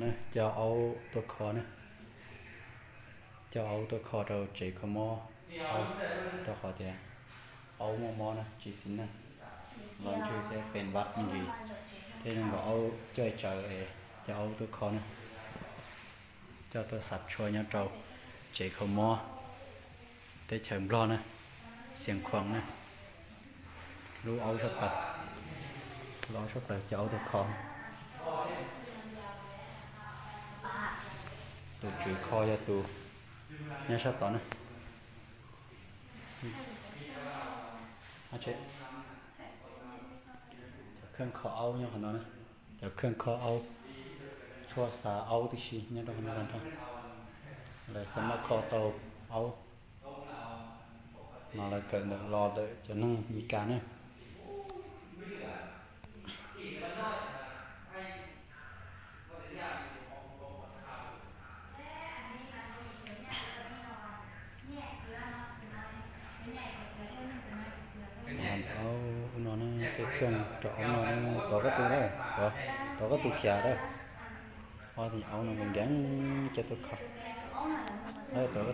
Coj aub tuaj kho na, coj aub tuaj kho rau tsev kho mob aub, rau qhov tias aub muaj mob na, tsis xis neej, los ntsws thiab pes npab me ntsis, thiab zoo nkaus aub coj tsawv es coj aub tuaj kho na. Coj tuaj xav tshua nyob rau tsev kho mob teb chaws Nplog na, Xiav Khuam na. Lub aub sab plaws, lub aub sab plaws coj aub tuaj kho. Tus tswv kho yog tus nyob sab tod na. Cov kheej kho aub nyob qhov no na, cov kheej kho aub, tshuaj xa aub tib si nyob rau qhov no tag nrho. Lawv xa maj kho tau aub no, lawv kawm ntawm los ntawm cov neeg Meskas na. Aub no na, tej kheej rau aub no na, rov koj tus na, rov koj tus khiav lawm. Ob tus aub no nkees nkees coj tuaj kho.